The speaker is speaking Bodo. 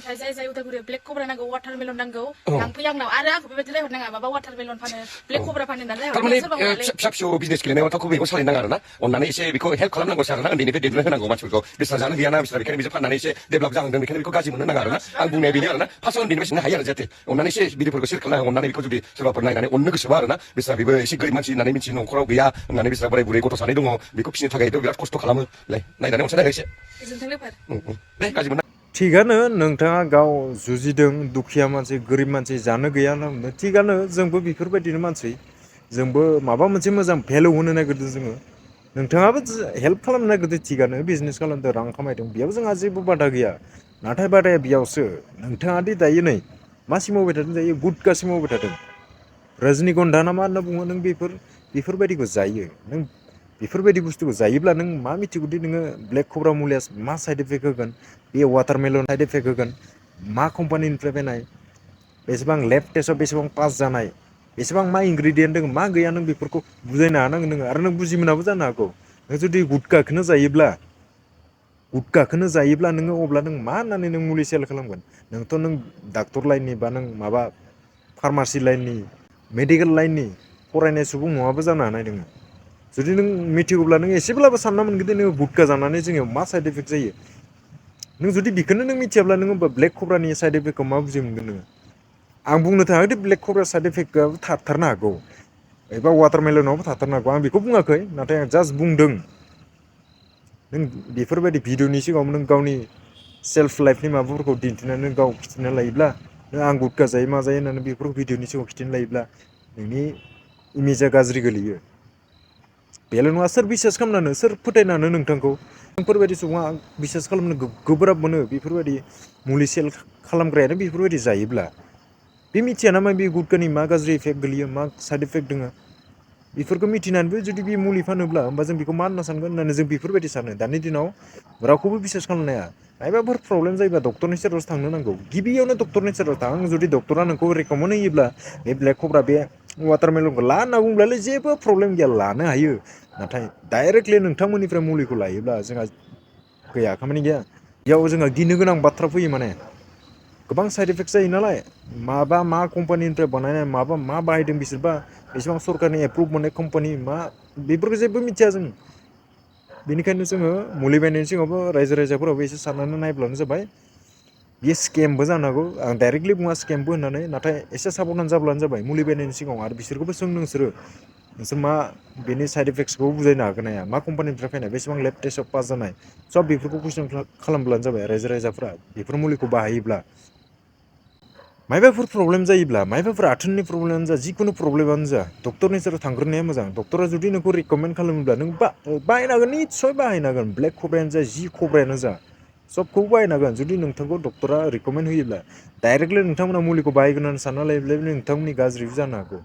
ओमफ्राय जाय उदालगुरियाव ब्लेक कब्रा नांगौ वाटारमेलन नांगौ लांफै आंनाव आरो आंखौ बेबायदि रायहरनाङा माबा वाटारमेलन फानो ब्लेक कब्रा फानो होननानै थारमाने रायहरनाङा फिसा फिसौ बिजनेस गेलेनायावथ' बेखौ सालायनो नाङा आरोना अननानै एसे बेखौ हेल्प खालामनांगौ आरोना उन्दैनिफ्राय देरनो होनांगौ मानसिफोरखौ बिस्रा जानो गैयाना बिस्रा बेखायनो बिजों फाननानै एसे डेभेलप जाहांदों बेखायनो बेखौ गाज्रि मोननो नाङा आरोना आं बुंनाया बेनो आरोना फार्स्टआव उन्दैनिफ्राय सोंनो हायो आरो जाहाथे अननानै एसे भिडिअफोरखौ शेयार खालामना अननानै बेखौ जुदि सोरबाफोर नायनानै अननो गोसोबा आरोना बिस्रा बेबो एसे गोरिब मानसि होननानै मिथियो न'खराव गैया होननानै बिस्रा बोराय बुरै गथ' सानै दङ बेखौ फिसिनो थाखायथ' बिराद खस्थ' खालामो नायनानै अनसायनाय एसे दे गाज्रि मोना थिगानो नोंथाङा गाव जुजिदों दुखिया मानसि गोरिब मानसि जानो गैया होनना बुंदों थिगानो जोंबो बेफोरबायदिनो मानसि जोंबो माबा मोनसे मोजां भेलु होनो नागिरदों जोङो नोंथाङाबो हेल्प खालामनो नागिरदों थिगानो बिजनेस खालामदों रां खामायदों बेयाव जोंहा जेबो बादा गैया नाथाय बादाया बेयावसो नोंथाङा दि दायो नै मासि मावबाय थादों दायो गुटखासो मावबाय थादों रजनिगन्धा ना मा होनना बुङो नों बेफोरबायदिखौ जायो नों बेफोरबायदि बुस्थुखौ जायोब्ला नों मा मिथिगौदि नोङो ब्लेक कब्रा मुलिया मा साइड इफेक्ट होगोन बे वाटारमेलन साइड इफेक्ट होगोन मा कम्पानिनिफ्राय फैनाय बेसेबां लेब टेस्टआव बेसेबां पास जानाय बेसेबां मा इनग्रिडियेन्ट दङ मा गैया नों बेफोरखौ बुजायनो हानांगोन नोङो आरो नों बुजि मोनाबो जानो हागौ नों जुदि गुटखाखौनो जायोब्ला नोङो अब्ला नों मा होननानै नों मुलि सेल खालामगोन नोंथ' नों डाक्टर लाइननि बा नों माबा फार्मासि लाइननि मेडिकेल लाइननि फरायनाय सुबुं नङाबो जानो हानाय नोङो जुदि नों मिथिगौब्ला नों एसेब्लाबो सानना मोनगोन दे नोङो गुटखा जानानै जोंनियाव मा साइड इफेक्ट जायो नों जुदि बेखौनो नों मिथियाब्ला नोङो ब्लेक कब्रानि साइड इफेक्टखौ मा बुजि मोनगोन नोङो आं बुंनो थाङाखै ब्लेक कब्रा साइड इफेक्टआबो थाथारनो हागौ एबा वाटारमेलनावबो थाथारनो हागौ आं बेखौ बुङाखै नाथाय आं जास्ट बुंदों नों बेफोरबायदि भिडिअनि सिगाङाव नों गावनि सेल्फ लाइफनि माबाफोरखौ दिन्थिनानै गाव खिथिना लायोब्ला नों आं गुटखा जायो मा जायो होननानै बेफोरखौ भिडिअनि सिगाङाव खिथिना लायोब्ला नोंनि इमेजआ गाज्रि गोलैयो बेल' नङा सोर बिसास खालामनानो सोर फोथायनानो नोंथांखौ बेफोरबायदि सुबुङा बिसास खालामनो गोब्राब मोनो बेफोरबायदि मुलि सेल खालामग्रायानो बेफोरबायदि जायोब्ला बे मिथिया नामा बे गुटखानि मा गाज्रि इफेक्ट गोलैयो मा साइड इफेक्ट दङ बेफोरखौ मिथिनानैबो जुदि बे मुलि फानोब्ला होमबा जों बेखौ मा होनना सानगोन होननानै जों बेफोरबायदि सानो दानि दिनाव रावखौबो बिसास खालामनो हाया मायबाफोर प्रब्लेम जायोबा डक्टरनि सेरावसो थांनो नांगौ गिबियावनो डक्टरनि सेराव थां जुदि डक्टरा नोंखौ रेकमेन्ड होयोब्ला बे ब्लेक कब्रा बे वाटारमेलनखौ ला होनना बुंब्लालाय जेबो प्रब्लेम गैया लानो हायो नाथाय डाइरेक्टलि नोंथांमोननिफ्राय मुलिखौ लायोब्ला जोंहा गैया खामानि गैया बेयाव जोंहा गिनो गोनां बाथ्रा फैयो माने गोबां साइड इफेक्ट जायो नालाय माबा मा कम्पानिनिफ्राय बानायनाय माबा मा बाहायदों बिसोरबा बेसेबां सरकारनि एप्रुभ मोननाय कम्पानि मा बेफोरखौ जेबो मिथिया जों बेनिखायनो जोङो मुलि बायनायनि सिगाङावबो रायजो राजाफोरावबो एसे साननानै नायब्लानो जाबाय बेयो स्केमबो जानो हागौ आं डाइरेक्टलि बुङा स्केमबो होननानै नाथाय एसे साबधान जाब्लानो जाबाय मुलि बायनायनि सिगाङाव आरो बिसोरखौबो सों नोंसोर मा बेनि साइड इफेक्ट्सखौ बुजायनो हागोन हाया मा कम्पानिनिफ्राय फैनाय बेसेबां लेब टेस्टआव पास जानाय सब बेफोरखौ कुइसन खालामब्लानो जाबाय रायजो राजाफ्रा बेफोर मुलिखौ बाहायोब्ला मायबाफोर प्रब्लेम जायोब्ला मायबाफोर आथोननि प्रब्लेमानो जा जिखुनु प्रब्लेमानो जा डक्टरनि सेराव थांग्रोनाया मोजां डक्टरा जुदि नोंखौ रिकमेन्ड खालामोब्ला नों बाहायनो हागोन निस्सय बाहायनो हागोन ब्लेक कब्रायानो जा जि कब्रायानो जा सबखौबो बाहायनो हागोन जुदि नोंथांखौ डक्टरा रिकमेन्ड होयोब्ला डाइरेक्टलि नोंथांमोना मुलिखौ बाहायगोन होननानै सानना लायोब्ला नोंथांमोननि गाज्रिबो जानो हागौ